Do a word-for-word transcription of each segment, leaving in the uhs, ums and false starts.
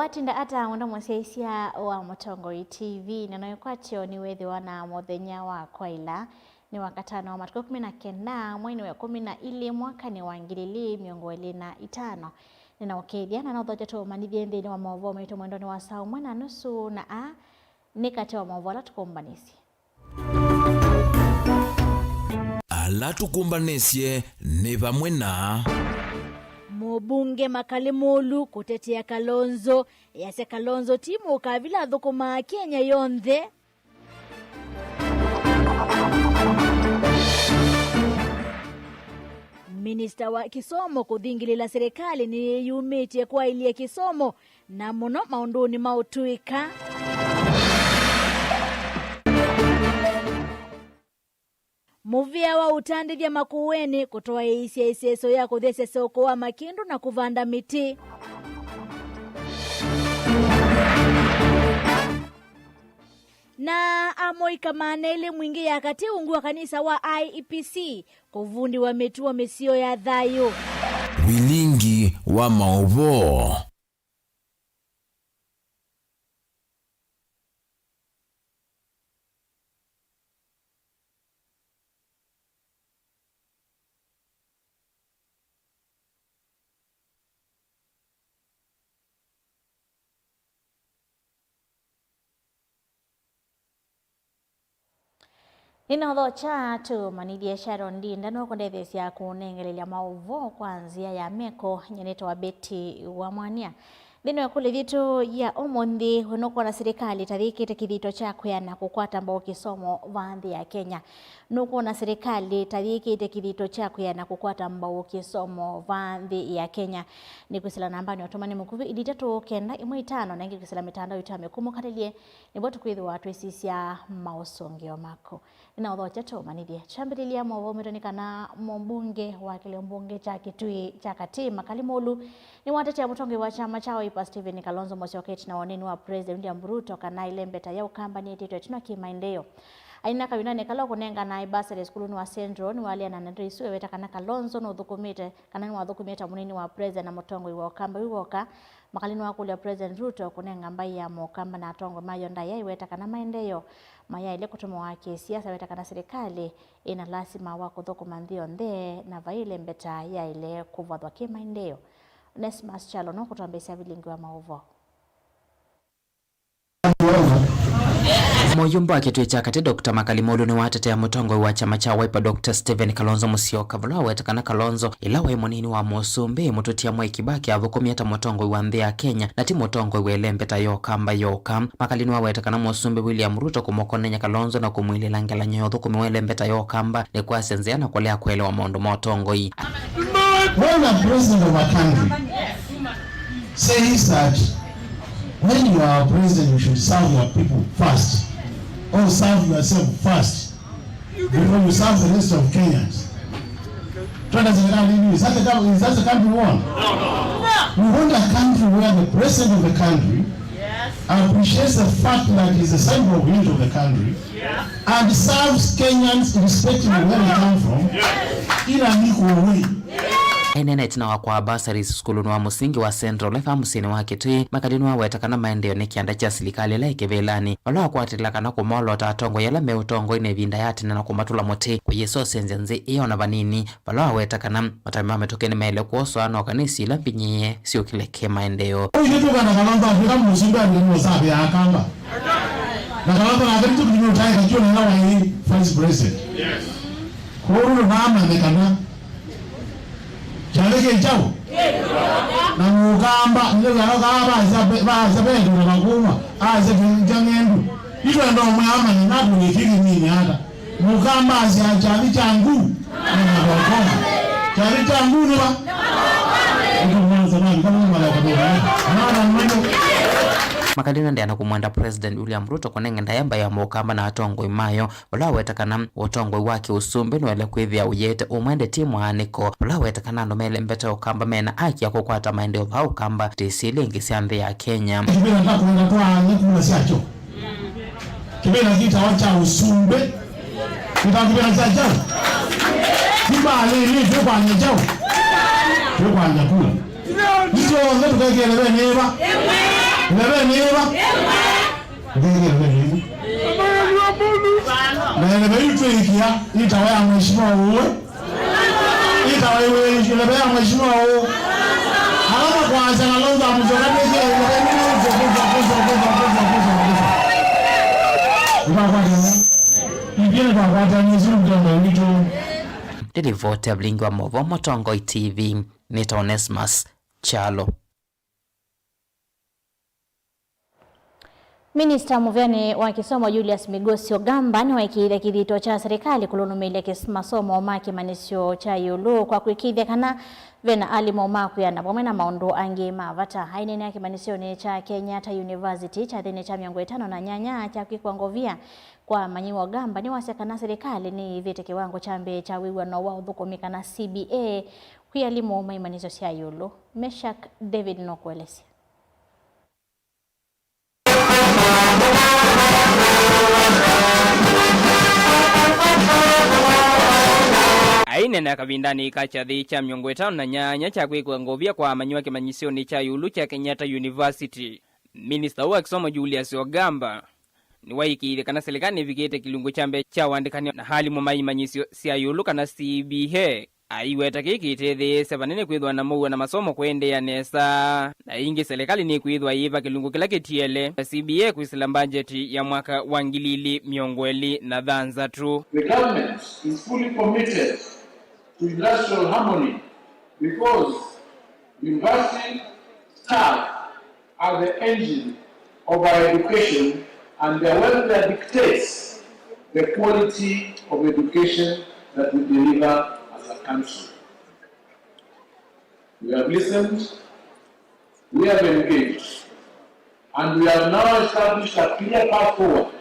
Watinda ata wenda mũsyaĩĩsya wa Mũtongoi T V, na no ĩkwatyo nĩ wĩthĩwa na mũthenya wa kwaĩla, nĩ Wakatano wa matukũ ĩkũmi na kenda, mweinĩ wa ĩkũmi na ilĩ, mwakanĩ wa ngili ilĩ mĩongo ĩlĩ na itano. Nĩnaũkĩĩthya na nothokya tũũmanyĩthye nthĩnĩ wa maũvoo maitũ mwendonĩ wa saa ũmwe na nusu, na aa nĩ katĩ wa maũvoo ala tũkũmbanĩsye. Ala tũkũmbanĩsye nĩ vamwe na. Mũmbunge Makali Mũlu kũtetea Kalonzo, easya Kalonzo ti mũkavila athũkũmaa Kenya yonthe. Minista wa kĩsomo kũthingĩlĩla serikali nĩyĩyumĩtye kwaĩlya kĩsomo na mũno maũndũnĩ ma ũtũĩka. Mũvĩa wa ũtandĩthya Makueni kũtwaĩĩsya ĩseso ya kũthesya soko wa Makĩndũ na kũvanda mĩtĩ. Na amũika maana elĩ mwingĩ ya katĩ ungu wa kanisa wa I E P C kũvundiwa mĩtuo mĩseo ya thayũ. Vilingi wa maũvoo. Nĩnaũthokya tũmanyĩthye Sharon Ndinda nũkũndetheesya kũnengelelya maũvoo kwa nzĩa ya meko. Nyie nĩtawa Betty wa Mwania. Nthĩnĩ wa ĩkũlyo yitũ ya ũmũnthĩ, we nũkwona silikalĩ ta yĩkĩte kĩthito kya kwĩana kũkwata mbau kĩsomo vaa nthĩ ya Kenya? Nũkwona silikalĩ ta yĩkĩte kĩthito kya kwĩana kũkwata mbau kĩsomo vaa nthĩ ya Kenya? Nĩkwĩsĩla nambanĩ ya ũtũmani mũkuvĩ ilĩ itatũ kenda ĩmwe itano, na ĩngĩ kwĩsĩla mĩtandao itũ ya mĩkũmũkalĩlye. Nĩvo tũkwĩthĩwa twĩsisya maũsũngĩo maku. Nĩnaũthokya tũmanyĩthye. Kyambĩlĩlya maũvoo maitũ nĩ kana mũmbunge wa kĩlĩo mbunge kya Kitui kya Katĩ, Makali Mũlu, nĩwatetea mũtongoi wa kyama kya Wiper Stephen Kalonzo Musyoka ĩtina wa ũneeni wa President William Ruto kana ĩlembeta ya Ũkamba nĩyĩtĩtwe ĩtina kĩ maendeeo. Aina kavindanĩ kala ũkũnenganae bursary sukulunĩ wa Central, nĩwaleana na ndeto isu eweta kana Kalonzo nũthũkũmĩte kana nĩwathũkũmĩe ta mũneeni wa President na mũtongoi wa Ũkamba wĩ woka. Makali nĩwakũlya President Ruto kũnenga mbaĩ ya Mũkamba na atongoi mayo ndaĩa, ĩweta kana maendeeo mayaĩle kũtũmĩwa kĩsiasa. Weta kana silikalĩ ĩna lasima wa kũthũkũma nthĩ yonthe na vai ĩlembeta yaĩle kũvathwa kĩ maendeeo. Onesmus Kyalo nũkũtwambĩĩsya vilingi wa maũvoo. Mũyumba wa Kitui kya Katĩ, Doctor Makali Mũlu, nĩwatetea mũtongoi wa kyama kya Wiper, Doctor Stephen Kalonzo Musyoka, vala waweta kana Kalonzo, ĩla waĩ mũnini wa mũsumbĩ, mũtũtia Mwai Kibaki, athũkũmie ta mũtongoi wa nthĩ ya Kenya, na ti mũtongoi wa ĩlembeta ya Ũkamba yoka. Makali nĩwaweta kana mũsumbĩ William Ruto kũmũkonany'a Kalonzo na kũmwilĩĩla ngelany'o ya ũthũkũmi wa ĩlembeta ya Ũkamba nĩ kwasya nzĩa na kũlea kũelewa maũndũ ma ũtongoi. When a president of a country says that when you are a president, you should serve your people first, or serve yourself first, before you serve the rest of Kenyans. Twenda serikali hivi, is that the coun-, is that the country we want? We want a country where the president of the country appreciates the fact that he's the central point of the country and serves Kenyans irrespective of where they come from in an equal way. Aineena ĩtina wa kwaa bursaries sukulunĩ wa mũsingi wa Central Life mũsyĩnĩ wa Kitui, Makali nĩwaweta kana maendeeo nĩ kĩanda kya silikalĩ ĩla ĩ kĩvĩlanĩ, vala wakwatĩlĩla kana kũmolota atongoi ala me ũtongoinĩ ĩvinda ya tene na kũmatũla mũtĩ kũyĩsosenzya nzĩ ĩyo na vanini, vala waweta kana matambya ma mĩtũkĩ nĩmaĩle kwoswa na okanĩsi ila mbinyĩĩe syũkĩle kĩ maendeeo. Ũu ithyĩ tũkana Kalonzo atwĩka mũsumbĩ andũ nĩmũsavĩaa Kamba. Na Kalonzo nake nĩtũkũtũmĩa ũtaĩka kyo nĩla waĩ vice president. Kwoou nĩvaamanyĩkana kyathĩ kĩ kyaũ? Na Mũkamba, nĩwĩano kaa vasya ve-, vasya vendu na makũmwa, asya kĩng'endu. Nĩtwenda ũmwe amanye naku nĩ kĩkĩnyinyi ata. Mũkamba asya kyathĩ kya nguu nĩ magongona. Kyathĩ kya nguu nĩ va? Nĩtũmwanza nani kama nĩ magongona. Nana mwenye. Makali nĩendeea na kũmwenda President William Ruto kũnenga ndaĩa mbaĩ ya Mũkamba na atongoi mayo, vala waweta kana ũtongoi wa kĩũsumbĩ nũele kwĩthĩa ũyĩĩte ũmwe ndetie mwaanĩko, vala waweta kana andũ me ĩlembeta ya Ũkamba mena haki ya kũkwata maendeeo vaa Ũkamba ta isili ingĩ sya nthĩ ya Kenya. Kĩvĩla ndakwenda twaane kula syakyo. Kĩvĩla kĩtawa kya ũsumbĩ kĩtawa kĩvĩla kya kyaũ? Ti mbaalĩ ĩno twĩkwany'a kyaũ? Twĩkwany'a kula. Ithyĩ onthe tũkekĩele ve nĩva? Ĩleve nĩ ĩva? Ndĩthĩ ĩleve nĩ ĩva? Na ĩleve yu twĩĩkĩa ĩtawa ya mheshimiwa ũwe. Ĩtawa ĩwe ĩleve ya mheshimiwa ũũ. Ala makwasya Kalonzo Musyoka nĩsyo ĩleve nĩ ĩva? Nĩtwakwatana. Ithyĩ nĩtwakwatana isu mũtongoi witũ. Nĩ rivoti ya vilingi wa maũvoo Mũtongoi T V, nĩ ta Onesmus Kyalo. Minista mũvĩanĩ wa kĩsomo Julius Migosi Ogamba nĩwaĩkĩĩthya kĩthito kya serikali kũlũlũmĩĩlya kĩs-, masomo ma kĩmanyĩsyo kya ĩũlũ kwa kũĩkĩĩthya kana ve na alimũ ma kwĩana vamwe na maũndũ angĩ ma vata. Aineenea kĩmanyĩsyonĩ kya Kenyatta University kyathĩnĩ kya mĩongo ĩtano na nyanya kya kwĩkwa ngovia kwa amanyĩw'a, Ogamba nĩwasya kana serikali nĩyĩĩvĩte kĩwango kya mbee kya wĩw'ano wa ũthũkũmi kana C B A kwĩ alimũ ma imanyĩsyo sya ĩũlũ. Meshak David nũkũelesya. Aineenea kavindanĩ ka kyathĩ kya mĩongo ĩtano na nyanya kya kwĩkwa ngovia kwa amanyĩw'a kĩmanyĩsyonĩ kya ĩũlũ kya Kenyatta University, minista ũũ wa kĩsomo Julius Ogamba nĩwaĩkĩĩthye kana silikalĩ nĩvikĩte kĩlungu kya mbee kya ũandĩkani na alimũ ma imanyĩsyo sya ĩũlũ kana C B A. Aiweta kĩĩ kĩtetheesya vanene kwĩthwa na mũuo na masomo kũendeea nesa, na ĩngĩ silikalĩ nĩkwĩthwa yĩva kĩlungu kĩla kĩtiele kya C B A kwĩsĩla mbanjeti ya mwaka wa ngili ilĩ mĩongo ĩlĩ na thanthatũ. The government is fully committed to industrial harmony because university staff are the engine of our education, and their welfare dictates the quality of education that we deliver as a country. We have listened, we have engaged, and we have now established a clear path forward.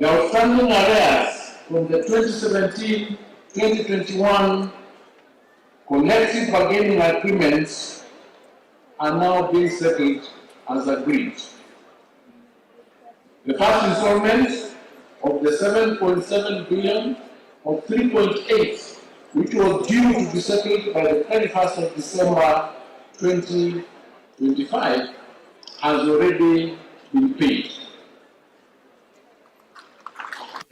The outstanding arrears from the twenty seventeen twenty twenty-one collective bargaining agreements are now being settled as agreed. The first installment of the seven point seven billion of three point eight, which was due to be settled by the thirty-first of December twenty twenty-five, has already been paid.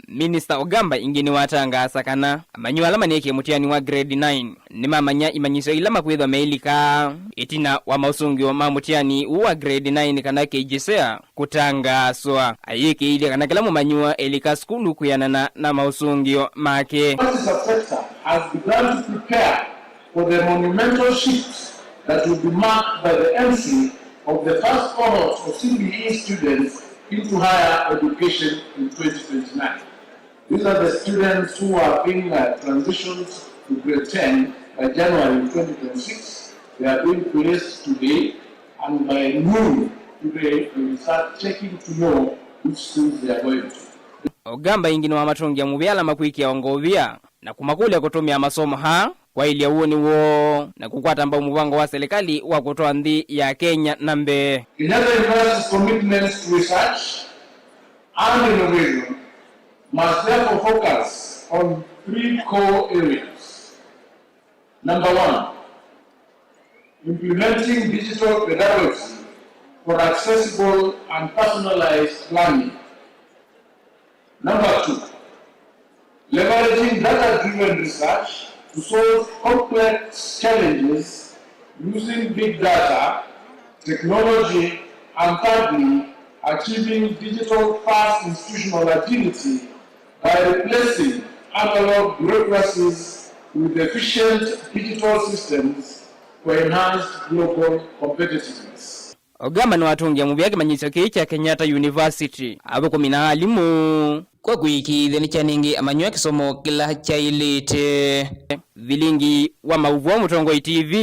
Minista Ogamba ĩngĩ nĩwatangaasa kana amanyĩw'a ala maneekie mũtiani wa grade nine nĩmamanya imanyĩsyo ila makwĩthwa meilika ĩtina wa maũsũngĩo ma mũtiani ũũ wa grade nine kana K J S E A kũtangaaswa. Ayĩkĩĩthya kana kĩla mũmanyĩw'a elika sukulu kwĩanana na maũsũngĩo make. The university subsector has begun to prepare for the monumental shift that will be marked by the entry of the first cohort of C B E students into higher education in twenty twenty-nine. These are the students who are being, uh, transitioned to grade ten by January twenty twenty-six. They are being placed today, and by noon today, we will start checking to know which schools they are going to. Ogamba ĩngĩ nĩwamatũngĩa mũvea ala makwĩkĩa o ngovia na kũmakũlya kũtũmĩa masomo aa kwaĩlya ũnĩ woo na kũkwata mbau mũvango wa silikalĩ wa kũtwaa nthĩ ya Kenya na mbee. Kenyatta University's commitments to research and innovation must therefore focus on three core areas. Number one, implementing digital pedagogy for accessible and personalized learning. Number two, leveraging data-driven research to solve complex challenges using big data, technology, and thirdly, achieving digital-first institutional agility by replacing analog bureaucracies with efficient digital systems for enhanced global competitiveness. Ogamba nĩwatũngĩa mũvea kĩmanyĩsyo kĩĩ kya Kenyatta University, athũkũmi na alimũ, kwa kũĩkĩĩthya nĩkyanengee amanyĩw'a kĩsomo kĩla kyaĩlĩte. Vilingi wa maũvoo Mũtongoi T V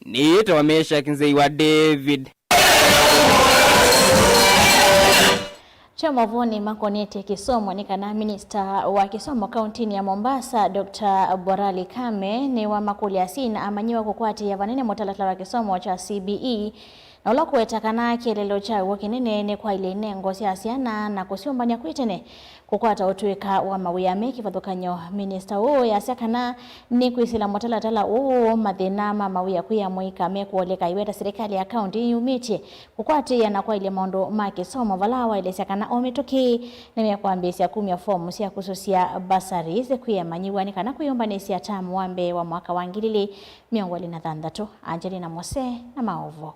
nĩyĩtawa Meshack Nzei wa David. Kya maũvoonĩ makonetye kĩsomo nĩ kana minista wa kĩsomo kauntinĩ ya Mombasa, Doctor Borali Kame, nĩwamakũlya asyai na amanyĩw'a kũkwatĩĩa vanene mũtalatala wa kĩsomo kya C B E Na ũla ũkũweta kana kĩeleelo kya w'o kĩnene nĩ kwaĩlya inengo sya syana na kũsyũmbany'a kwĩ tene kũkwata ũtũĩka wa mawĩa me kĩvathũkany'o. Minista ũũ easya kana nĩkwĩsĩla mũtalatala ũũ, mathĩna ma mawĩa kwĩ amũika mekũoleka iweta silikalĩ ya kaũntĩ yĩyumĩtye kũkwatĩĩa na kwaĩlya maũndũ ma kĩsomo, vala waelesya kana o mĩtũkĩ nĩmekwambĩĩsya kumya fomu sya kũsũsya bursaries kwĩ amanyĩw'a nĩ kana kwĩyũmbanĩsya tamu wa mbee wa mwaka wa ngili ilĩ mĩongo ĩlĩ na thanthatũ. Angelina Mose na maũvoo.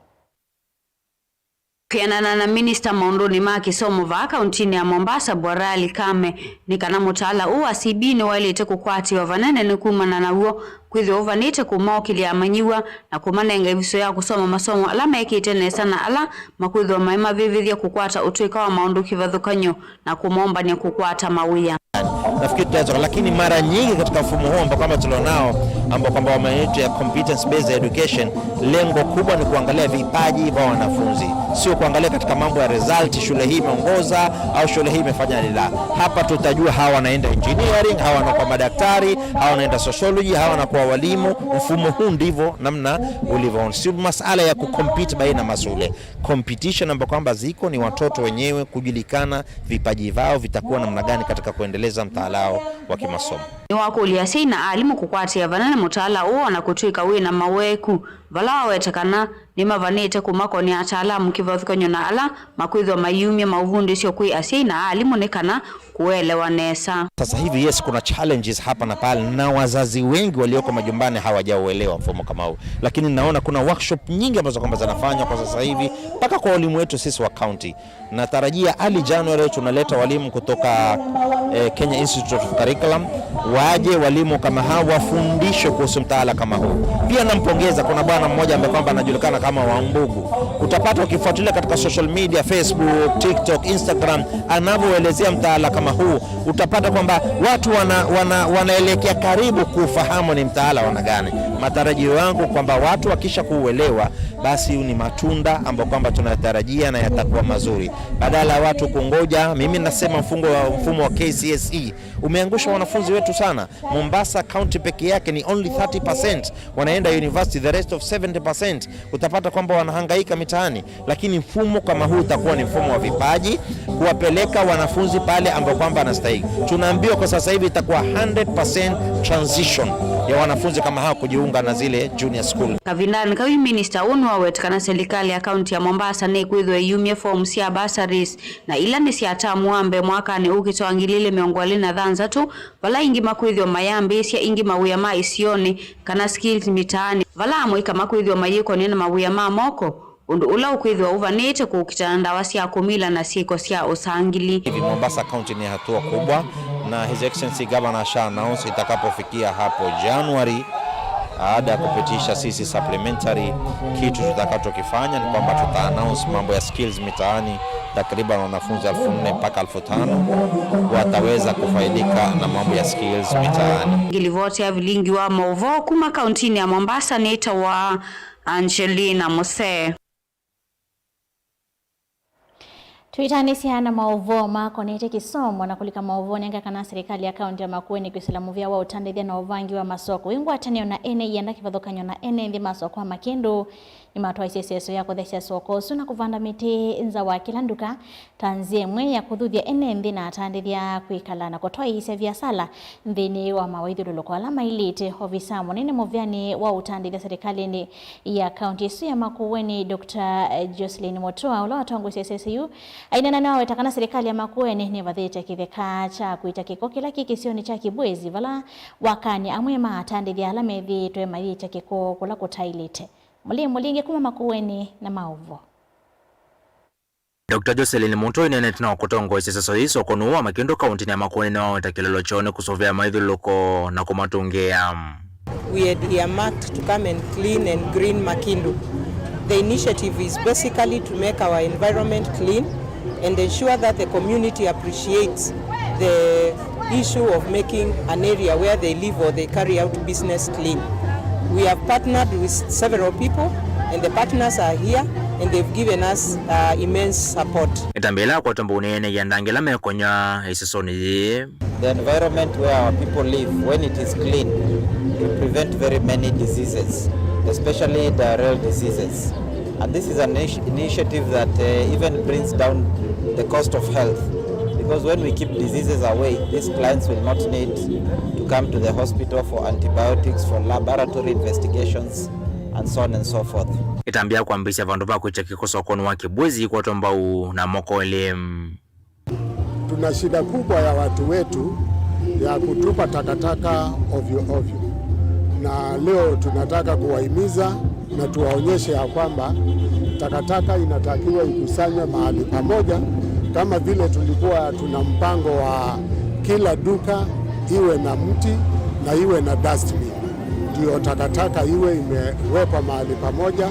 Kwĩanana na minista maũndũnĩ ma kĩsomo vaa kaũntinĩ ya Mombasa, Bwana Ali Kame, nĩ kana mũtaala ũũ wa C B E nĩwaĩlĩte kũkwatĩĩwa vanene nĩ kumana naw'o, kwĩthĩwa ũvanĩte kũmaũkĩlya amanyĩw'a na kũmanenga ĩvuso ya kũsoma masomo ala mekĩte nesa na ala makwĩthĩwa maimavĩvĩthya kũkwata ũtũĩka wa maũndũ kĩvathũkany'o na kũmombany'a kũkwata mawĩa. Nafikiri tutaweza, lakini mara nyingi katika mfumo huu ambao kwamba tulionao, ambao kwamba wameitwa ya competence based education, lengo kubwa ni kuangalia vipaji vya wanafunzi, sio kuangalia katika mambo ya result, shule hii imeongoza au shule hii imefanya lila. Hapa tutajua hawa wanaenda engineering, hawa wanakuwa madaktari, hawa wanaenda sociology, hawa wanakuwa walimu. Mfumo huu ndivyo namna ulivyo. Si masala ya kucompete baina mashule. Competition ambayo kwamba ziko ni watoto wenyewe kujulikana vipaji vao vitakuwa namna gani katika kuendeleza mtaala wao wa kimasomo. Nĩwakũlya asyai na alimũ kũkwatĩĩa vanene mũtaala ũũ o na kũtw'ĩka wĩ na maweku, vala waweta kana nĩmavanĩte kũmakonea ataalamu kĩvathũkany'o na ala makwĩthĩwa maiumya maũvundĩsyo kwĩ asyai na alimũ nĩ kana kũelewa nesa. Sasa hivi, yes, kuna challenges hapa na pale, na wazazi wengi walioko majumbani hawajauelewa mfumo kama huu, lakini naona kuna workshop nyingi ambazo kwamba zinafanywa kwa sasa hivi mpaka kwa walimu wetu sisi wa county. Natarajia early January tunaleta walimu kutoka, eh, Kenya Institute of Curriculum, waje walimu kama hao wafundishwe kuhusu mtaala kama huu. Pia nampongeza, kuna bwana mmoja ambaye kwamba anajulikana kama Wambugu. Utapata ukifuatilia katika social media, Facebook, TikTok, Instagram, anavyoelezea mtaala kama huu, utapata kwamba watu wana, wana, wanaelekea karibu kuufahamu ni mtaala wa aina gani. Matarajio yangu kwamba watu wakisha kuuelewa, basi ni matunda ambayo kwamba tunatarajia na yatakuwa mazuri. Badala ya watu kungoja, mimi nasema mfungo wa, mfumo wa K C S E umeangusha wanafunzi wetu sana. Mombasa County peke yake ni only thirty percent wanaenda university, the rest of seventy percent utapata kwamba wanahangaika mitaani. Lakini mfumo kama huu utakuwa ni mfumo wa vipaji, kuwapeleka wanafunzi pale ambapo kwamba anastahili. Tunaambiwa kwa sasa hivi itakuwa hundred percent transition ya wanafunzi kama hawa kujiunga na zile junior school. Kavindanĩ kau, minista ũũ nĩwaweta kana silikalĩ ya kaunti ya Mombasa nĩkwĩthĩwa ĩyumya fomu sya bursaries na ila nĩ sya tamu wa mbee mwakanĩ ũkĩte wa ngili ilĩ mĩongo ĩlĩ na thanthatũ, vala aingĩ makwĩthĩwa mayambĩĩsya ĩngĩ mawĩa ma isionĩ kana skills mitaani, vala amũika makwĩthĩwa mayĩkonĩa na mawĩa ma moko, ũndũ ũla ũkwĩthĩwa ũvanĩte kũkitana na ndawa sya kũmila na syĩko sya ũsangili. Hivi Mombasa County ni hatua kubwa, na His Excellency Governor asha announce itakapofikia hapo January, baada ya kupitisha sisi supplementary, kitu tutakachokifanya ni kwamba tuta announce mambo ya skills mitaani, takriban wanafunzi elfu nne mpaka elfu tano wataweza kufaidika na mambo ya skills mitaani. Ngilivoti ya vilingi wa maũvoo kuma kauntinĩ ya Mombasa nĩtawa Angelina Mose. Twĩtanĩsya na maũvoo makonetye kĩsomo na kũlika maũvoonĩ angĩ kana silikalĩ ya kaunti ya Makueni kwĩsĩla mũvĩa wa ũtandĩthya na ũvangi wa masoko wĩ ngwatanĩo na ene ianda kĩvathũkany'o na ene nthĩ masoko ma Makĩndũ. Nĩmatwaisye ĩseso ya kũthesya soko ũsu na kũvanda mĩtĩ nza wa kĩla nduka ta nzĩa ĩmwe ya kũthuthya ene nthĩ na atandĩthya kwĩkala na kũtwaĩĩsya viasala nthĩnĩ wa mawaithyũlũlũko ala maĩlĩte. Ovisa mũnene mũvĩanĩ wa ũtandĩthya silikalĩnĩ ya kaunti ĩsu ya Makueni, Doctor Jocelyn Mutua, ũla watongoesye ĩseso yu, aineena nĩwaweta kana silikalĩ ya Makueni nĩvathĩte kĩtheka kya kũita kĩko kĩla kĩ kĩsionĩ kya Kibwezi, vala wakany'a amwe ma atandĩthya ala methĩĩtwe mayĩĩtya kĩko kũla kũtaĩlĩte. Mũlĩi Mũlingi kuma Makueni na maũvoo. Doctor Jocelyn Mutua aineenete na kũtongoesya ĩseso yĩĩ sokonĩ ũũ wa Makĩndũ kauntinĩ ya Makueni nĩwaweta kĩlolo kyoo nĩ kũsũvĩa maithyũlũlũko na kũmatũngĩĩa. We had earmarked to come and clean and green Makindu. The initiative is basically to make our environment clean and ensure that the community appreciates the issue of making an area where they live or they carry out business clean. We have partnered with several people and the partners are here and they've given us, uh, immense support. Ĩtambya ĩla yakwatwa mbau nĩ ene ianda angĩ ala mekonyw'a ĩsesonĩ yĩĩ. The environment where our people live, when it is clean, we prevent very many diseases, especially diarrheal diseases. And this is an initi-, initiative that, uh, even brings down the cost of health, because when we keep diseases away, these clients will not need to come to the hospital for antibiotics, for laboratory investigations, and so on and so forth. Ĩtambya kwambĩĩsya vandũ va kwĩkya kĩko sokonĩ wa Kibwezi kwatwa mbau na moko elĩ. Tuna shida kubwa ya watu wetu ya kutupa takataka ovyo ovyo, na leo tunataka kuwahimiza na tuwaonyeshe ya kwamba takataka inatakiwa ikusanywe mahali pamoja, kama vile tulikuwa tuna mpango wa kila duka iwe na mti na iwe na dustbin, ndio takataka iwe imewekwa mahali pamoja,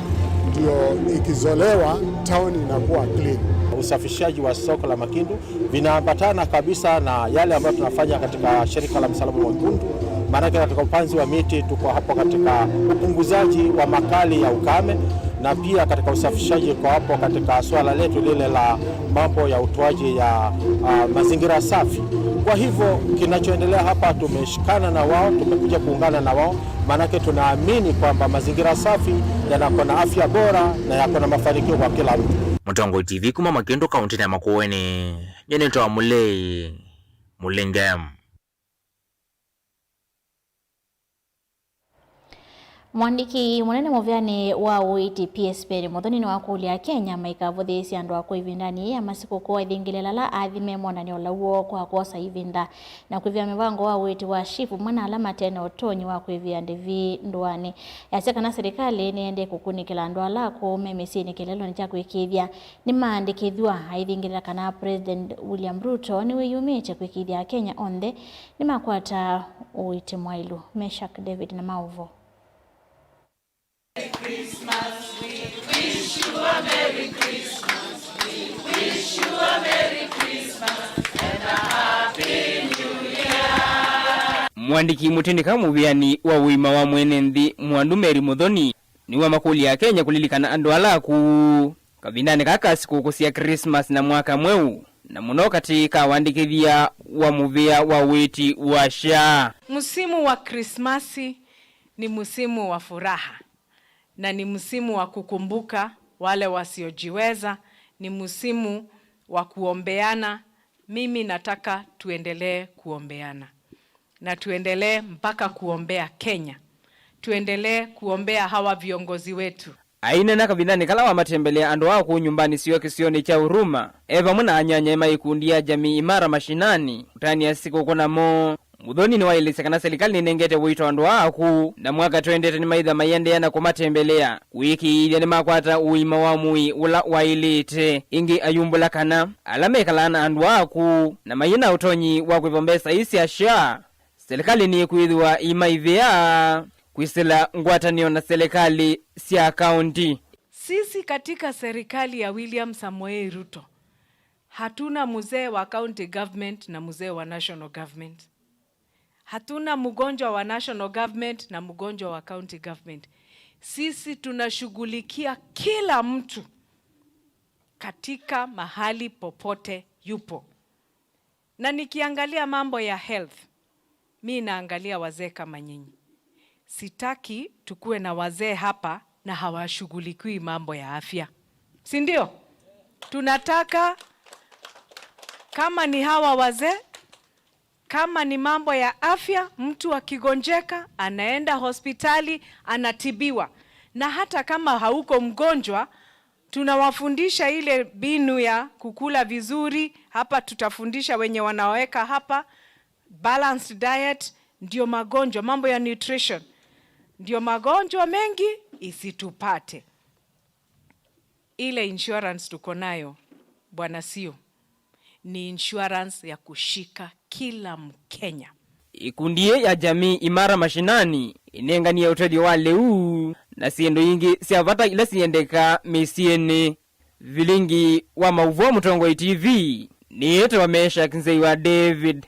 ndio ikizolewa, town inakuwa clean. Usafishaji wa soko la Makindu vinaambatana kabisa na yale ambayo tunafanya katika shirika la Msalaba Mwekundu, maanake katika upanzi wa miti tuko hapo katika upunguzaji wa makali ya ukame, na pia katika usafishaji kwa hapo katika suala letu lile la mambo ya utoaji ya, ah, mazingira safi. Kwa hivyo kinachoendelea hapa, tumeshikana na wao, tumekuja kuungana na wao, maanake tunaamini kwamba mazingira safi yanakuwa na afya bora na yako na mafanikio kwa kila mtu. Mũtongoi T V kuma Makindu, kaunti ya Makueni, nyenetwa Mulei Mulinge. Mwandĩki mũnene mũvĩanĩ wa ũiiti P S Perry Muthoni nĩwakũlya Akenya maikavũthĩĩsye andũ akw'o ĩvindanĩ yĩĩ ya masikũkũ, aithingĩlĩla ala athi me monanyo laũ woo kwa kwosa ĩvinda na kwĩvĩa mĩvango wa ũiiti wa SHIF vamwe na ala mate na ũtonyi wa kwĩvĩa ndĩvi ndũanĩ. Yasya kana silikalĩ nĩyendee kũkunĩkĩla andũ ala akũũ me mĩsyĩnĩ kĩeleelonĩ kya kũĩkĩĩthya nĩmaandĩkĩthw'a, aithingĩlĩla kana President William Ruto nĩwĩyumĩtye kũĩkĩĩthya Akenya onthe nĩmakwata ũiiti mwaĩlu. Meshack David na maũvoo. Mwandĩki mũtĩnĩka mũvĩanĩ wa ũima wa mwene nthĩ Mwandu Mary Muthoni nĩwamakũlya Akenya kũlilikana andũ ala akũũ kavindanĩ kaa ka sikũkũ sya Christmas na mwaka mweũ, na mũno katĩ ka wandĩkĩthya wa mũvĩa wa ũiiti wa SHA. Msimu wa Krismasi ni msimu wa furaha na ni msimu wa kukumbuka wale wasiojiweza, ni msimu wa kuombeana. Mimi nataka tuendelee kuombeana na tuendelee mpaka kuombea Kenya, tuendelee kuombea hawa viongozi wetu. Aineena kavindanĩ kala wamatembelea andũ aa kũu nyũmbanĩ syoo kĩsionĩ kya Huruma, e vamwe na anyanyae ma ikundi ya Jamii Imara Mashinani, kũtanĩa sikũkũ namo. Muthoni nĩwaelesya kana silikalĩ nĩnengete ũito andũ aa akũũ, na mwaka twendete nĩmaitha maiendeea na kũmatembelea kũĩkĩĩthya nĩmakwata ũima wa mwĩĩ ũla waĩlĩte. Ĩngĩ ayumbũla kana ala mekalaa na andũ aa akũũ na mayĩ na ũtonyi wa kwĩva mbesa ii sya SHA, silikalĩ nĩkwĩthĩwa ĩmaĩvĩa kwĩsĩla ngwatanĩo na silikalĩ sya kaũnti. Sisi katika serikali ya William Samoei Ruto, hatuna mzee wa county government na mzee wa national government. Hatuna mgonjwa wa national government na mgonjwa wa county government. Sisi tunashughulikia kila mtu katika mahali popote yupo. Na nikiangalia mambo ya health, mi naangalia wazee kama nyinyi. Sitaki tukue na wazee hapa na hawashughulikiwi mambo ya afya. Si ndio? Tunataka, kama ni hawa wazee, kama ni mambo ya afya, mtu akigonjeka, anaenda hospitali, anatibiwa. Na hata kama hauko mgonjwa, tunawafundisha ile mbinu ya kukula vizuri. Hapa tutafundisha wenye wanaweka hapa, balanced diet, ndio magonjwa, mambo ya nutrition, ndio magonjwa mengi isitupate. Ile insurance tuko nayo, Bwana Sio, ni insurance ya kushika kila Mkenya. Ikundi yĩ ya Jamii Imara Mashinani ĩnenganie ũtethyo wa lĩu na syĩndũ ingĩ sya vata ila siendekaa mĩsyĩnĩ. Vilingi wa maũvoo Mũtongoi T V nĩĩtawa Meshack Nzei wa David.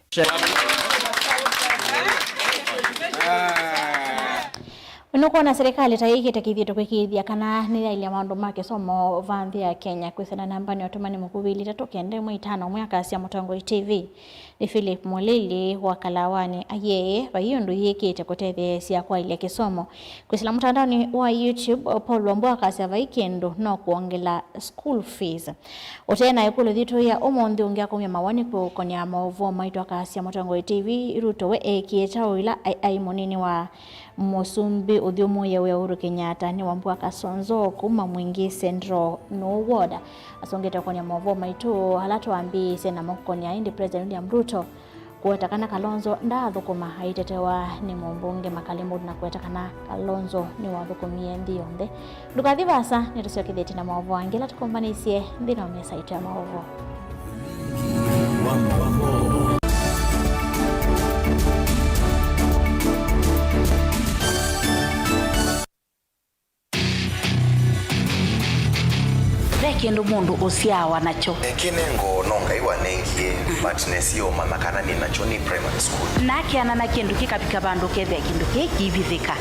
Nũkwona serikali ta yĩkĩte kĩthito kwĩkĩĩthya kana nĩyaĩlya maũndũ ma kĩsomo va nthĩ ya Kenya? Kwĩsĩla nambani ya ũtũmani mũkuvĩ ilĩ itatũ kenda ĩmwe itano, ũmwe akasya Mũtongoi T V nĩ Philip Mũlili wa Kalawanĩ, ayee, vai ũndũ yĩkĩte kũtetheesya kwaĩlya kĩsomo. Kwĩsĩla mũtandaonĩ wa YouTube, Paul Wambua akasya vai kĩndũ no kwongela school fees. Ũtee na ĩkũlyo yitũ ya ũmũnthĩ, ũngĩ akumya mawoni kũkonĩa maũvoo maitũ, akasya Mũtongoi T V Ruto we eekie kyaũ ĩla ai, ai mũnini wa Mũsumbĩ ũthyũmũĩe wĩa Uhuru Kenyatta? Nĩ Wambua Kasonzo kuma Mwingi Central North Ward. Asũngĩte kũkonĩa maũvoo maitũ ala twambĩĩsye namo kũkonĩa ĩndĩ President William Ruto kũweta kana Kalonzo ndaathũkũma aitetewa nĩ mũmbunge Makali Mbũndi na kũweta kana Kalonzo nĩwathũkũmie nthĩ yonthe. Ndũkathi vaasa, nĩtũsyokethĩtye na maũvoo angĩ ala tũkombanĩisye nthĩnĩ wa mesa itũ ya maũvoo. Ve kĩndũ mũndũ ũsyaawa nakyo. Kĩnengo no Ngai wanengie, but nesiũmanya kana nĩ nakyo nĩ primary school. Na akeana na kĩndũ kĩkavika vandũ ũkethĩa kĩndũ kĩĩ kĩivithĩka.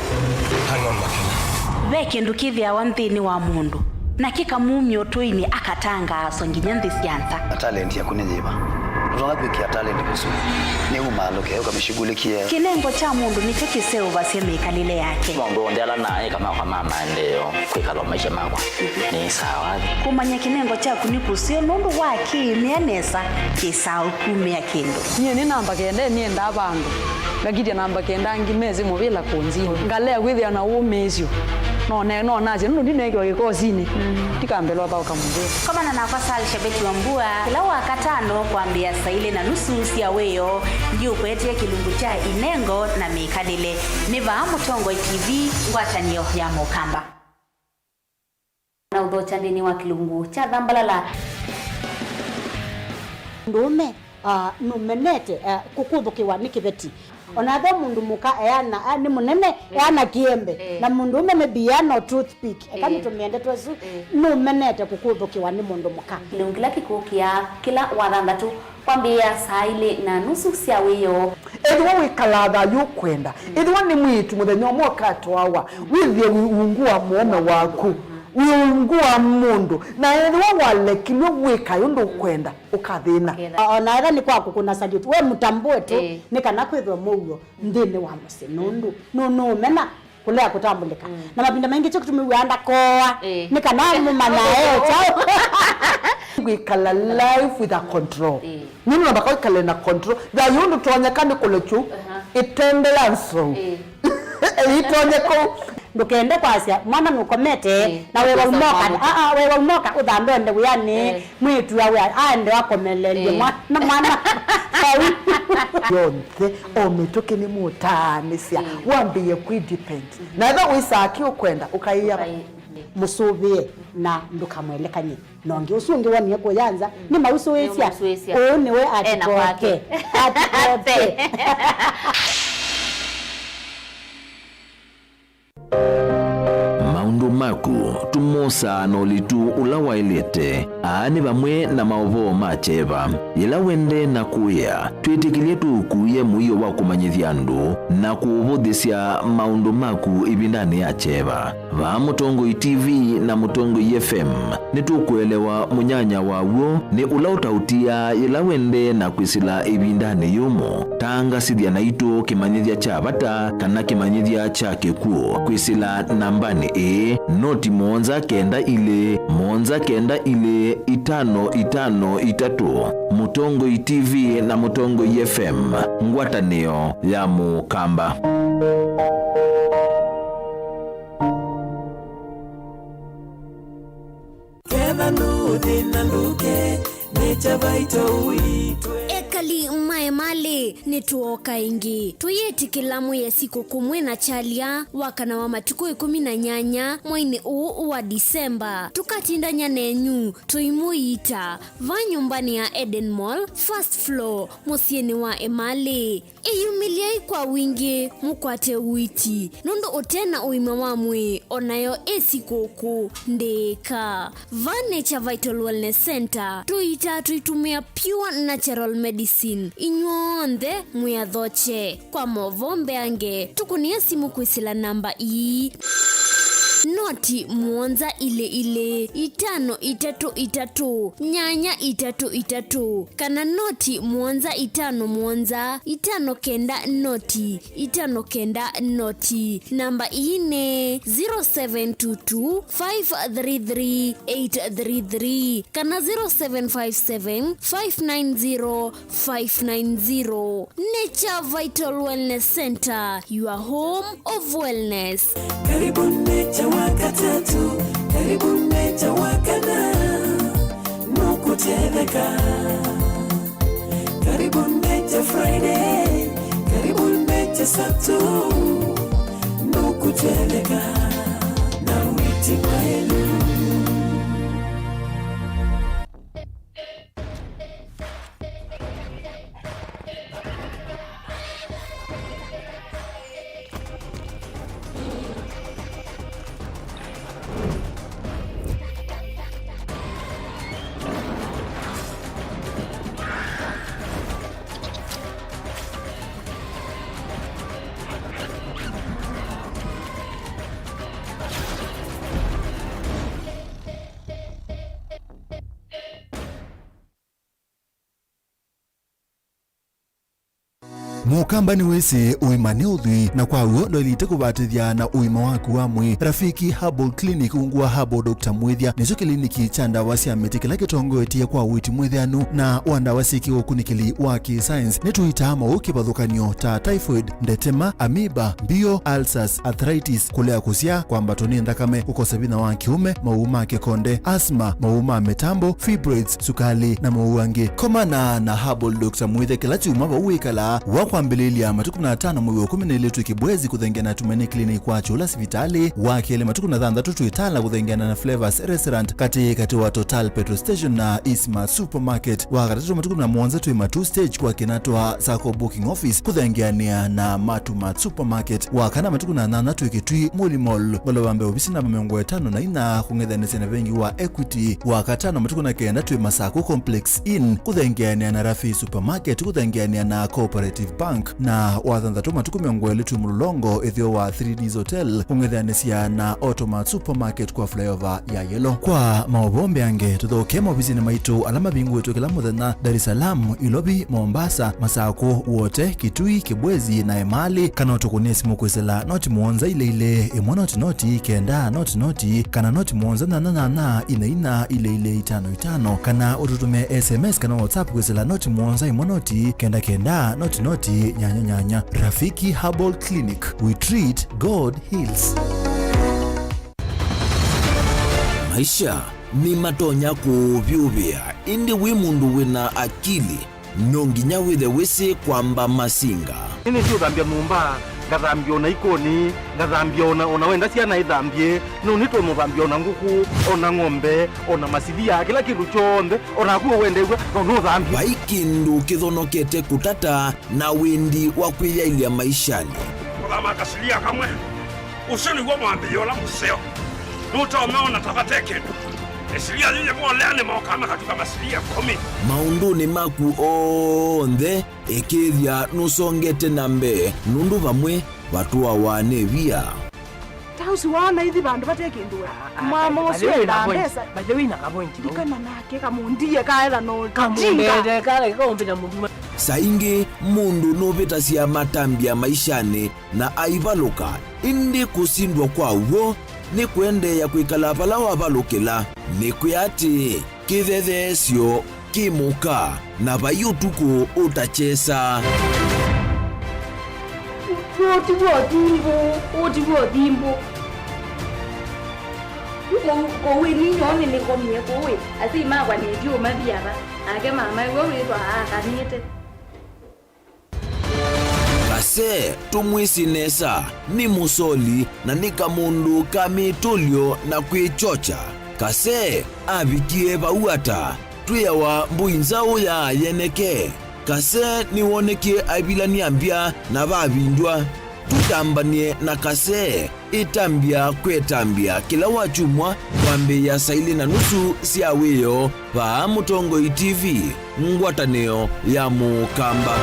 Hang on, Makena. Ve kĩndũ kĩthĩawa nthĩnĩ wa mũndũ, na kĩkamumya ũtũinĩ akatangaaswa nginya nthĩ sya nza. Na talent yaku nĩ yĩva? Ũtonya kwĩkĩa talent kũsu nĩ umaalũke ũkamĩshughulikie. Kĩnengo kya mũndũ nĩkyo kĩseũvasya mĩkalĩle yake. Maũndũ onthe ala naĩ kana kwa ma maendeeo kwĩkala maisha makwa nĩ sawa. Kũmanya kĩnengo kyaku nĩ kũseo nũndũ wa kĩĩmĩa nesa kĩsaa ũkumĩa kĩndũ. Nyie nĩ namba kenda nĩendaa vandũ. Ngakitya namba kenda angĩ mesĩ mũvĩla kũnzinĩ. Ngalea kwĩthĩa na ũmĩĩsyo. No ne-, no nasye nũndũ ndineekiwa kĩkosinĩ. Ndikambĩlwa thaũka mũvĩla. Komana nakwa Sal Shabeti Wambua kĩla Wakatano kwambĩĩa saa ilĩ na nusu sya wĩoo, ndiũkwetee kĩlungu kya inengo na mĩkalĩle. Nĩ vaa Mũtongoi T V, ngwatanĩo ya Mũkamba. Na ũthokya nthĩnĩ wa kĩlungu kya Thambalala. Mũndũũme, ah, nũmenete, ah, kũkũthũkĩwa nĩ kĩveti. Ona ethĩwa mũndũ mũka eana, ah, nĩ mũnene, eh, eana kĩembe. Eh. Na mũndũũme maybe eana o toothpick. Eka, eh, nĩtũmĩende twesu, eh, nũmenete kũkũthũkĩwa nĩ mũndũ mũka. Kĩlungu kĩla kĩkũkĩa kĩla Wathanthatũ kwambĩĩa saa ilĩ na nusu sya wĩoo. Ethĩwa wĩkalaa thayũ ũkwenda, ethĩwa nĩ mwĩĩtu mũthenya ũmwe ũkatwawa, wĩthĩe wĩ ungu wa mũũme waku, wĩ ungu wa mũndũ, na ethĩwa walekilwe wĩkae ũndũ ũkwenda, ũkathĩna. Ũkathĩna. O-, ona ethĩwa nĩ kwa kũkũna salute, we mũtambue tu, ĩĩ, nĩ kana kwĩthwe mũuo nthĩnĩ wa mũsyĩ, nũndũ nũ-, nũũmena kũlea kũtambũlĩka. Mm. Na mavinda maingĩ kyo kĩtumi wĩa ndakoa, ĩĩ, nĩ kana mũmanya e kyaũ. Gwĩkala life with a control. Ĩĩ. Nũndũ namba kwĩkala na control. Thayũ ndũtonyeka nĩ kũlekyu, aha, ĩtende ya nsou. Ĩĩ. Ĩtonye kũu. Ndũkende kwasya mwana nũkomete, ĩĩ, na wewa ũkĩsa umoka, kwamũka. Aa, wewa umoka ũthambe ũende wĩanĩ. Ĩĩ. Mwĩĩtu awe aende akomelelye, ĩĩ, mwa-, na mwana vau. Yonthe, o mĩtũkĩ nĩmũtaanĩsya, ĩĩ, wambĩĩe kwĩ depend. Mhm. Na ethĩwa wĩsaa kĩ ũkwenda, ũkaĩa. Ũkaĩ-, mhm, mũsũvĩe na ndũkamwelekany'e. Na ũngĩ ũsu ũngĩ wonie kũya nza, mm, nĩmausũĩsya. Nĩmausũĩsya. Ũũ nĩwe ena kwake. Atikoke. Atikoke. Maũndũ maku tũmosaa na ũlitu ũla waĩlĩte. Aa nĩ vamwe na maũvoo ma kyeva. Yĩla wende na kũĩa, twĩtĩkĩlye tũũkuĩe mũio wa kũmanyĩthya andũ na kũũvũthĩsya maũndũ maku ĩvindanĩ ya kyeva. Vaa Mũtongoi T V na Mũtongoi F M, nĩtũkũelewa mũnyanya waw'o nĩ ũla ũtaũtiaa yĩla wende na kwĩsĩla ĩvindanĩ yũmũ. Tangasĩthya naitũ kĩmanyĩthya kya vata kana kĩmanyĩthya kya kĩkw'ũ kwĩsĩla nambanĩ ĩĩ, noti mũonza kenda ilĩ, mũonza kenda ilĩ, itano itano itatũ. Mũtongoi T V na Mũtongoi F M, ngwatanĩo ya Mũkamba. Ketha nũthĩna ndũke, nĩ Chavaito uitwe. Ekali ma Emali, nĩtwooka ĩngĩ. Tũyĩtĩkĩla mwĩe sikũkũ mwĩ na kyalya, wa kana wa matukũ ĩkũmi na nyanya, mweinĩ ũũ wa Disemba. Tũkatindany'a nenyu, tũimũiita, va nyũmbanĩ ya Eden Mall, first floor, mũsyĩnĩ wa Emali. Ĩyumĩlyei kwa wingĩ mũkwate ũiiti, nũndũ ũte na ũima wa mwĩĩ o nayo ĩ sikũkũ ndĩĩka. Va Nature Vital Wellness Center, tũiitaa tũitũmĩa pure natural medicine inyw'onthe. The Mwĩathokye. Kwa maũvoo mbeange, tũkũnĩe simũ kwĩsĩla namba ii, noti mũonza ilĩ ilĩ, itano itatũ itatũ, nyanya itatũ itatũ, kana noti mũonza itano mũonza, itano kenda noti, itano kenda noti. Namba ii nĩ zero seven two two, five three three, eight three three kana zero seven five seven, five nine zero, five nine zero. Nature Vital Wellness Center, your home of wellness. Karibu Nature Wakatatu, karibu Nature Wakana, nũkũtetheka. Karibu Nature Friday, karibu Nature Saturday, nũkũtetheka na wĩti mwaĩlu. Mũkamba nĩwĩsĩ ũima nĩ ũthwii, na kwa w'o ndwaĩlĩte kũvatĩthya na ũima waku wa mwĩĩ. Rafiki Herbal Clinic ungu wa Herbal Doctor Mwĩthya nĩkyo kĩliniki kya ndawa sya mĩtĩ kĩla kĩtongoetye kwa ũiiti mwĩthĩanu na wa ndawa syĩ kĩũkunĩkĩli wa kĩ-science. Nĩtũitaa maũũ kĩvathũkany'o ta typhoid, ndetema, amoeba, mbio, ulcers, arthritis, kũlea kũsyaa, kwambatwa nĩ nthakame, kũkosa vinya wa kĩũme, maũũ ma kĩkonde, asthma, maũũ ma mĩtambo, fibroids, sukali, na maũũ angĩ. Komana na Herbal Doctor Mwĩthya kĩla kyumwa vau wĩkalaa, wa kwambĩlĩlya matukũ kũmi na atano mwei wa ĩkũmi na ĩlĩ twĩ Kĩbwezi kũthengeana na Tumaini Clinic kwa Kyũla sivitalĩ, wa kelĩ matukũ kũmi na thanthatũ twĩ Tala kũthengeana na Flavors Restaurant katĩ katĩ wa Total Petrol Station na Eastmart Supermarket, wa katatũ matukũ kũmi na mũonza twĩ Matuu Stage kwa Kinatwa Sacco Booking Office kũthengeanĩa na Matu Mart Supermarket, wa kana matukũ kũmi na nyanya twĩ Kitui Muli Mall, ngolova mbee ovisi namba mĩongo ĩtano na inya kũng'ethanĩsya na vengi wa Equity, wa katano matukũ kũmi na kenda twĩ Masaku Complex Inn kũthengeanĩa na Rafi Supermarket kũthengeanĩa na Cooperative Bank, na wa thanthatũ matukũ mĩongo ĩlĩ twĩ Mũlolongo ĩtheo wa three Ds Hotel kũng'ethanĩsya na Automat Supermarket kwa flyover ya Yellow. Kwa maũvoo mbeange, tũthokee maovisinĩ maitũ ala mavingũĩtwe kĩla mũthenya, Dar es Salaam, Ilovi, Mombasa, Masakũ, Wote, Kitui, Kibwezi, na Emali, kana ũtũkũnĩe simũ kwĩsĩla noti mũonza ilĩ ilĩ, ĩmwe noti noti, kenda noti noti, kana noti mũonza nyanya nyanya, ina ina, ilĩ ilĩ, itano itano, kana ũtũtũmĩe S M S kana WhatsApp kwĩsĩla noti mũonza ĩmwe noti, kenda kenda, noti noti, nyanya nyanya. Rafiki Herbal Clinic, we treat, God heals. Maisha nĩmatonya kũũvyũvĩa, ĩndĩ wĩ mũndũ wĩna akili, no nginya wĩthe wĩsĩ kwamba masinga. Nĩnĩsĩ ũthambya nyũmba, ngathambya ona ikoni, ngathambya ona, ona wenda syana ithambye, no nĩtũmũthambya ona ngũkũ, ona ng'ombe, ona masilia, kĩla kĩndũ kyonthe, ona naku ũwendeew'a, no nũthambye. Vai kĩndũ kĩthonokete kũtata na wendi wa kwĩyaĩlya maishanĩ. Kũthama kasilia kamwe. Ũsu nĩw'o mwambĩĩo ũla mũseo. Nũtonya ona ta vate kĩndũ. Ĩsilia yĩĩ yĩvoleanĩ mokaa makatuka masilia ĩkũmi. Maũndũnĩ maku onthe, ĩkĩĩthya nũsongete na mbee, nũndũ vamwe vatũawa nĩ via. Ta ũsu waona ithi vandũ vate kĩndũ we. Ah, ah, mwama by the ũsu way, enda na point, mbesa. By the way, na ka point, no? Ndikana nake kamũndie kaetha no. Kamũndie jinga. Kala kaũmbĩ na mũndũ. Saa ingĩ mũndũ nũvĩtasya matambya maishanĩ na aivalũka, ĩndĩ kũsindwa kwa w'o nĩ kũendeea kwĩkala vala wavalũkĩla. Nĩkwĩa atĩĩ, kĩthetheesyo kĩ mũka, na vai ũtukũ ũtakyesa. Ũũ ti w'o thimbũ, ũũ ti w'o thimbũ. Kũu, kũu ĩ ninyoo nĩnĩkomie kũu ĩ, asyai makwa nĩtyo mathi ava, nake mama ĩwe wĩtwa aakanĩte. Kase, tũmwĩsĩ nesa, nĩ mũsoli na nĩ kamũndũ ka mĩtũlyo na kwĩkyokya. Kase avikie vau ata? Twĩawa mbũi nzaũ ya yeneke. Kase nĩwonekie aivilany'a mbya na vavindw'a. Tũtambany'e na Kase. Ĩtambya kwĩtambya kĩla wakyumwa kwambĩĩa saa ilĩ na nusu sya wĩoo vaa Mũtongoi T V, ngwatanĩo ya Mũkamba.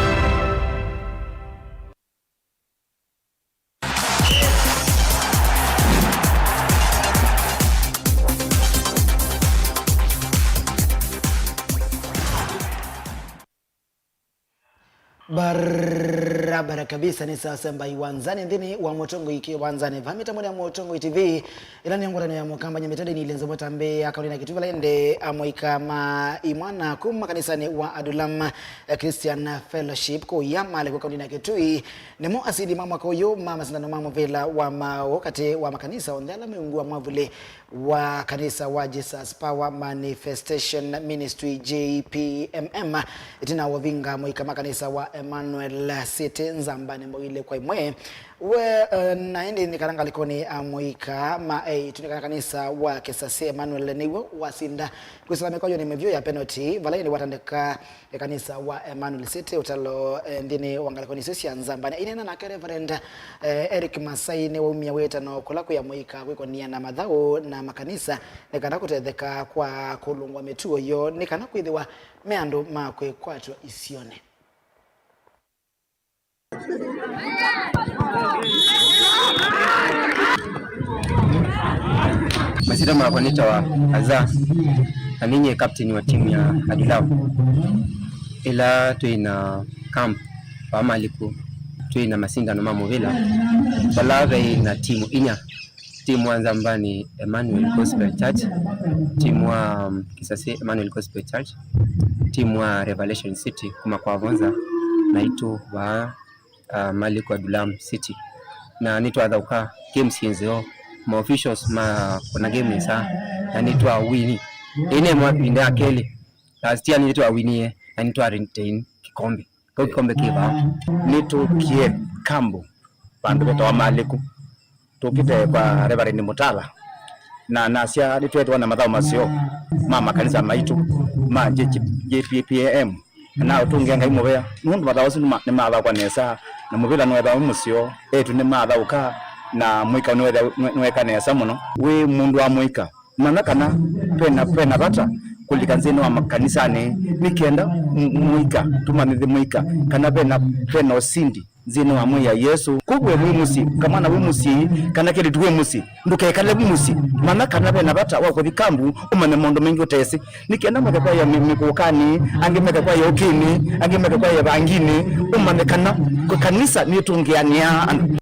Barabara kabisa, nĩ sasa mbai wanzani nthĩnĩ wa Mũtongoi kĩwanzanĩ. Va mĩtambo ya Mũtongoi T V, ĩla nĩ ngwatanĩo ya Mũkamba Nyamitandeni ile nzomo tambĩ ya kaũnĩ na Kitui vala ĩndĩ amũika ma imwana kuma kanisanĩ wa Adulam, eh, Christian Fellowship kũya Malĩkũ kaũnĩ na Kitui. Nĩmo asindi ma mwaka ũyũ ma masindano ma mũvĩla wa maũ katĩ wa makanisa onthe ala meungua mwavuli wa kanisa wa Jesus Power Manifestation Ministry, J P M M, ĩtina wa ũvinga mũika ma kanisa wa Emmanuel City nzambanĩ mbaũ ilĩ kwa ĩmwe. We, eh, na ĩndĩ nĩ kana ngalĩkonĩ ya mũika ma eĩtu nĩ kana kanisa wa Kisasi Emmanuel nĩw'o wasinda kwĩsĩla mĩkoyonĩ mĩvyũ ya penalty, vala ĩndĩ watandĩka e kanisa wa Emmanuel City ũtalo, eh, nthĩnĩ wa ngalĩkonĩ isu sya nzambanĩ. Aineena nake Reverend, eh, Eric Masai nĩwaumya wĩtano kũla kwĩ amũika kwĩkonĩa na mathaũ na makanisa nĩ kana kũtetheka kwa kũlũngwa mĩtuo yoo nĩ kana kwĩthĩwa me andũ ma kwĩkwatw'a isionĩ. Masyĩtwa makwa nĩtawa Azar, na ninyie captain wa timu ya Adulam. Ĩla twĩ na camp vaa Malĩkũ, twĩ na masindano ma mũvĩla, vala vaĩ na timu inya. Timu wa Nzambanĩ Emmanuel Gospel Church, timu wa, um, Kisasi Emmanuel Gospel Church, timu wa Revelation City kuma kwa Vonza, na itũ vaa, uh, Malĩkũ Adulam City. Na nĩtwathaũka, games syĩ nzeo, ma officials makũna game nesa, na nĩtwawini. Ĩĩ nĩ mavinda ya kelĩ, last year nĩtwawinie, na nĩtwa retain kĩkombe. Kau kĩkombe kĩ vaa. Nĩtũkie kambo vandũ vetawa Malĩkũ. Tũkĩte kwa Reverend Mũtala, na nasya nĩtweethĩwa na mathaũ maseo ma makanisa maitũ ma J P P M, na ũtũngĩa Ngai mũvea, nũndũ mathaũ asu nĩma-, nĩmathaũkwa nesa, na mũvĩla nĩwethĩwa wĩ mũseo, eĩtu nĩmathaũka, na mũika nĩwethĩwa, nĩwe-, nĩweka nesa mũno. Wĩ mũndũ wa mũika, manya kana vena, vena vata kũlika nthĩnĩ wa makanisanĩ, nĩ kenda m-, mũika, tũmanyĩthye mũika kana vena, vena ũsindi nthĩnĩ wa mwĩĩ ya Yesũ. Kwoou we wĩ mũsyĩ, kamwana wĩ mũsyĩ, kana kelĩtu wĩ mũsyĩ, ndũkekale vu mũsyĩ. Manya kana vena vata wa kũthi kambu, ũmanye maũndũ maingĩ ũtesĩ. Nĩ kenda meke kwaĩa mĩ-, mĩkũkanĩ, angĩ meke kwaĩa ũkĩnĩ, angĩ meke kwaĩa vanginĩ, ũmanye kana kanisa nĩtũngĩanĩaa andũ.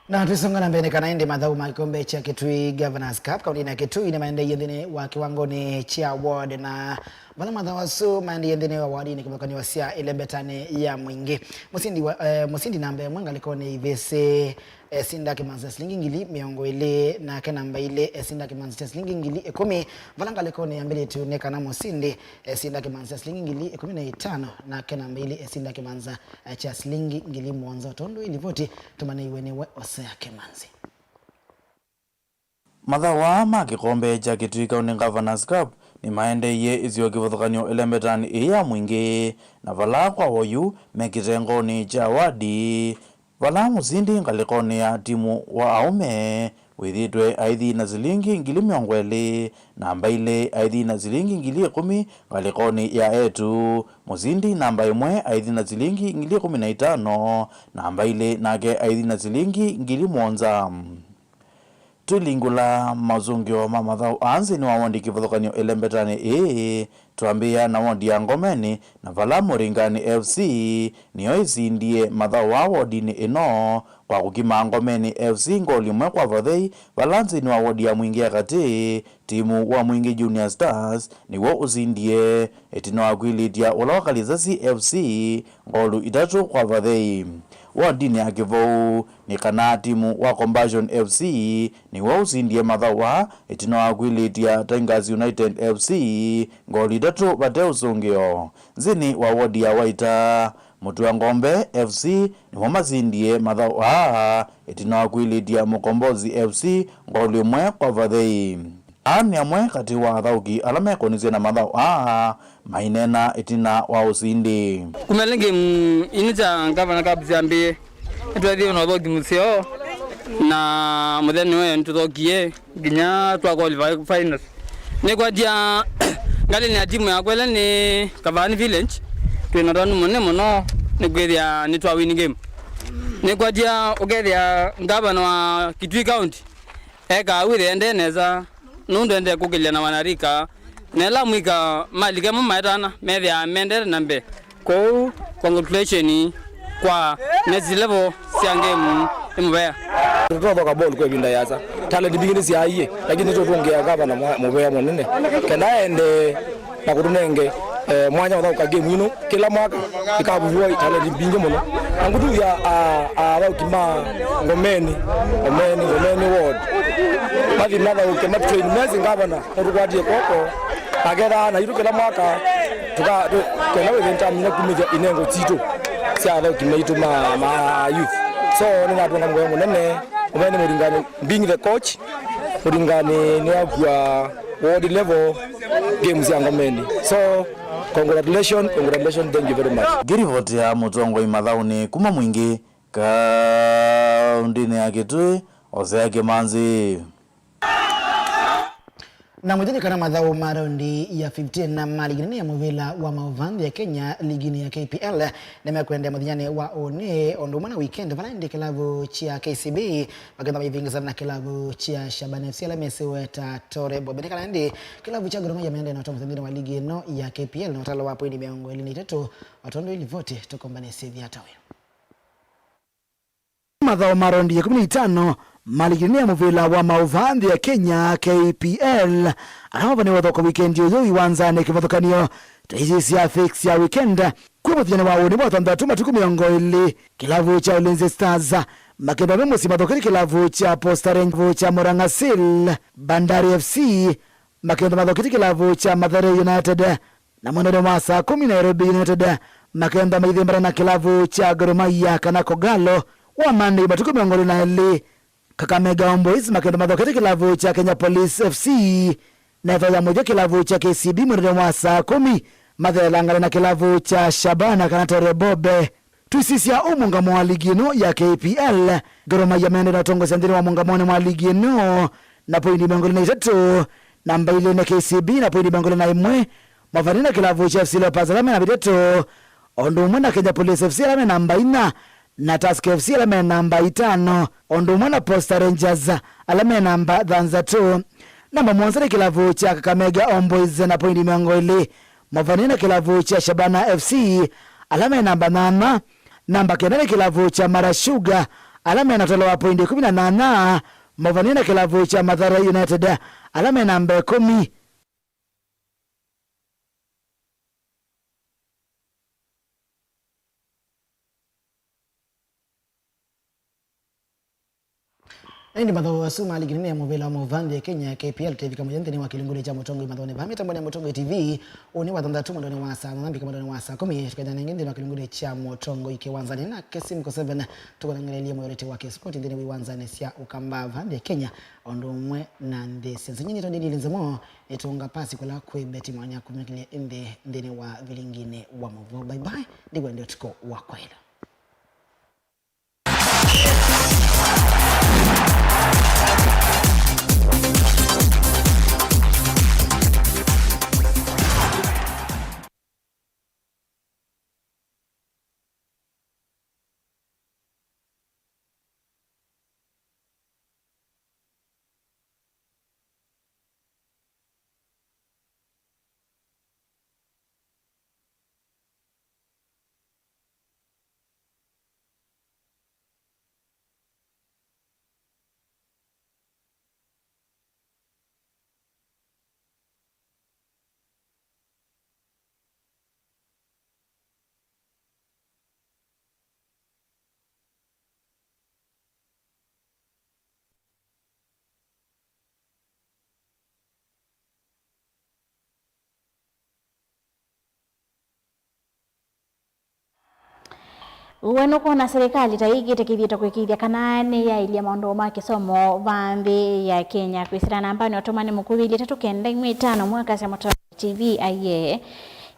Na tũisonga na mbee, nĩ kana ĩndĩ mathaũ ma kĩkombe kya Kitui Governors Cup kaũntĩnĩ ya Kitui nĩmaendeeie nthĩnĩ wa kĩwangonĩ kya ward, na vala mathaũ asu maendeeie nthĩnĩ wa wardinĩ kĩvathũkany'o sya ĩlembetanĩ ya Mwingĩ. Mũsindi wa, eh, mũsindi namba ĩmwe ngalĩkonĩ ivĩsĩ esinda kĩmanza silingi ngili mĩongo ĩlĩ, nake namba ilĩ esinda kĩmanza kya silingi ngili ĩkũmi, vala ngalĩkonĩ yambĩlĩtw'e nĩ kana mũsindi esinda kĩmanza kya silingi ngili ĩkũmi na itano, nake namba ilĩ esinda kĩmanza, eh, kya silingi ngili mũonza. Tondũ ĩlivoti tũmanĩiwe nĩwe Osea Kĩmanzi. Mathaũ aa ma kĩkombe kya Kitui County Governors Cup nĩmaendeeie isio kĩvathũkany'o ĩlembetanĩ ĩĩ ya Mwingĩ, na vala kwa oyu me kĩtengonĩ kya wadi, vala mũsindi ngalĩkonĩ ya timu wa aũme wĩthĩĩtwe aithi na silingi ngili mĩongo ĩlĩ, namba ilĩ aithi na silingi ngili ĩkũmi ngalĩkonĩ ya eĩtu. Mũsindi namba ĩmwe aithi na silingi ngili ĩkũmi na itano, namba ilĩ nake aithi na silingi ngili mũonza. Tũilingũla masũngĩo ma mathaũ aa nthĩnĩ wa wondi kĩvathũkany'o ĩlembetanĩ ĩĩ, twambĩĩa na wondi ya Ngomeni, na vala Mũringani F C nĩyo ĩsindie mathaũ aa wodinĩ ĩno kwa kũkima Ngomeni F C ngoli ĩmwe kwa vathei, vala nthĩnĩ wa wodi ya Mwingĩ ya katĩ, timu wa Mwingĩ Junior Stars nĩw'o ũsindie, ĩtina wa kwilĩtya ũla wa Kalisasi F C ngolu itatũ kwa vathei. Wodinĩ ya kĩvou, nĩ kana timu wa Compassion F C nĩw'o ũsindie mathaũ aa ĩtina wa kwilĩtya Tigers United F C ngolu itatũ vate ũsũngĩo. Nthĩnĩ wa wodi ya Waita, Mũtua Ngombe F C nĩmo masindie mathaũ aa ĩtina wa kwilĩtya Mũkombozi F C ngolu ĩmwe kwa vathei. Aa nĩ amwe katĩ wa athaũki ala mekonisye na mathaũ aa maineena ĩtina wa ũsindi. Kumya ĩla game ino sya Governor Cup syambĩĩe, nĩtweethĩiwe na ũthauki mũseo, na mũthenya ũyũ nĩtũthaukie nginya twa qualify finals. Nĩkwatya ngalĩnĩ ya timu yakwa ĩla nĩ Kavani Village, twĩ na ũtanu mũnene mũno nĩkwĩthĩa nĩtwa win game. Nĩkwatya ũkethĩa ngavana wa Kitui County ekaa wĩthĩa ende nesa, nũndũ ende kũkĩlya na wanarika Na ĩla amũika malike mo maetana, methĩaa mendete na mbee. Kwoou, congratulations kwa next level sya game ĩ mũvea. Tũtothoka ball kwa ĩvinda yasa. Talent mbingĩ nĩsyaaie, lakini nĩtũtũngĩa gavana mwa-, mũvea mũnene. Kenda aende na kũtũnenge, eh, mwanya wa kũthaũka game ino kĩla mwaka, ĩkavuvua talent mbingĩ mũno. Na ngũthuthya, ah, ah, athaũki ma Ngomeni, Ngomeni, Ngomeni ward. Mathi mathaũke, matrain, mesi gavana, ũtũkwatie kwoko, akethaa naitũ kĩla mwaka, tũka-, tũ-, kenda wĩthĩntamina kumĩthya inengo sitũ sya athaũki maitũ ma, ma youth. So, nĩnatũnga mũvea mũnene, Ngomeni Mũringani, being the coach, Mũringani nĩakua ward level games ya Ngomeni. So, congratulations, congratulations, thank you very much. Ngĩrivotĩa mũtongoi mathaũnĩ kuma Mwingĩ, kaũndĩnĩ ya Kitui, Hosea Kimanzi. Na mũthĩnĩ kana mathaũ ma raundi ya fifteen na ma ligi nene ya mũvĩla wa maũvaa nthĩ ya Kenya, liginĩ ya K P L, nĩmekwendea mũthenyanĩ wa ũnĩ, ũndũ ũmwe na weekend, vala ĩndĩ kĩlavu kya K C B makenda maivingĩsana na kĩlavu kya Shabana F C ala mesiwe ta Tore Bobe. Nĩ kana ĩndĩ kĩlavu kya Gor Mahia maendee na ũtongoesya nthĩnĩ wa ligi ĩno ya K P L na ũtalo wa poindi mĩongo ĩlĩ na itatũ, o tondũ ĩlivoti tũkombanĩsye ĩthya ta wĩ. Mathaũ ma raundi ya ĩkũmi na itano ma ligi nene ya mũvĩla wa maũvaa nthĩ ya Kenya, K P L, ala mavaniwe ũthoka wikendi ũyũ iwanzanĩ kĩvathũkany'o ta ici sya fix ya weekend. Kwĩ mũthenyanĩ wa ũnĩ wa thanthatũ matukũ mĩongo ĩlĩ, kĩlavu kya Ulinzi Stars makenda me mũsyĩ mathokete kĩlavu kya Posta Rangers, kya Murang'a Seal. Bandari F C makenda mathokete kĩlavu kya Mathare United. Na mwendani wa saa kũmi, Nairobi United makenda maithĩmbana na kĩlavu kya Gor Mahia kana Kogalo. Wa Monday matukũ mĩongo ĩlĩ na elĩ, Kakamega Homeboyz makenda mathokete kĩlavu kya Kenya Police F C. Na ĩtho ya mũthya kĩlavu kya K C B mwendani wa saa kũmi matheelangane na kĩlavu kya Shabana kana Tore Bobe. Tũisisya ũmũngamo wa ligi ĩno ya K P L, Gor Mahia maendee na ũtongoesya nthĩnĩ wa mũngamonĩ wa ligi ĩno na poindi mĩongo ĩlĩ na itatũ, namba ilĩ nĩ K C B na poindi mĩongo ĩlĩ na ĩmwe, mavaniwe na kĩlavu kya F C Leopards ala me namba itatũ, o ũndũ ũmwe na Kenya Police F C ala me namba inya, na Tusker F C ala me namba itano, o ũndũ ũmwe na Posta Rangers ala me namba thanthatũ. Namba mũonza nĩ kĩlavu kya Kakamega Homeboyz na poindi mĩongo ĩlĩ, mavaniwe na kĩlavu kya Shabana F C ala me namba nyanya. Namba kenda nĩ kĩlavu kya Mara Sugar ala me na ũtalo wa poindi ĩkũmi na nyanya, mavaniwe na kĩlavu kya Mathare United ala me namba ĩkũmi. Na ĩndĩ mathaũ asu ma ligi nene ya mũvĩla wa maũvaa nthĩ ya Kenya, K P L, tũivika mũthya nthĩnĩ wa kĩlungu kya mũtongoi mathaũnĩ vaa mĩtambonĩ ya Mũtongoi T V. Ũnĩ wa thanthatũ mwendonĩ wa saa nyanya mbika mwendonĩ wa saa kũmi, tũkethana ĩngĩ nthĩnĩ wa kĩlungu kya mũtongoi kĩwanzanĩ na Kesim Koseven, tũkũnengelelye mwĩolete wa kĩspoti nthĩnĩ wa iwanzanĩ sya Ũkamba vaa nthĩ ya Kenya, o ũndũ ũmwe na nthĩ sya nza. Nyie nĩtwa Daniel Nzemo, nĩtũnga pasi kũla kwĩ Betty Mwanya kũmĩkĩlya nthĩ nthĩnĩ wa vilinginĩ wa mũvoo. Bye bye, ndĩkwendea ũtukũ wa kwaĩla. We nũkwona silikalĩ ta ĩkĩte kĩthito kwĩkĩĩthya kana nĩyaĩlya maũndũ ma kĩsomo vaa nthĩ ya Kenya? Kwĩsĩla nambanĩ ũtũmane mũkuvĩ ilĩ itatũ kenda imwe itano mwakasya Mũtongoi T V aiee.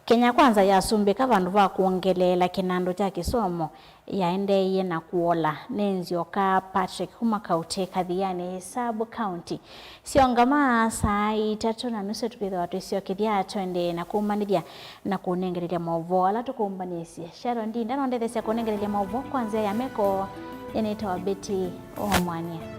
Kenya Kwanza yasumbĩka vandũ va kwongeleela kĩnandũ kya kĩsomo yaendeeie na kũola. Nĩ nzyoka Patrick kuma Kautĩ Kathiani Sub County. Syongama saa itatũ na nusu tũkĩthĩwa twĩsyokethya tũendee na kũmbanĩthya na kũnengelelya maũvoo ala tũkũmbanĩsye. Sharon Ndinda nondetheesya kũnengelelya maũvoo kwa nzĩa ya meko. Nĩnĩtawa Betty Omwania.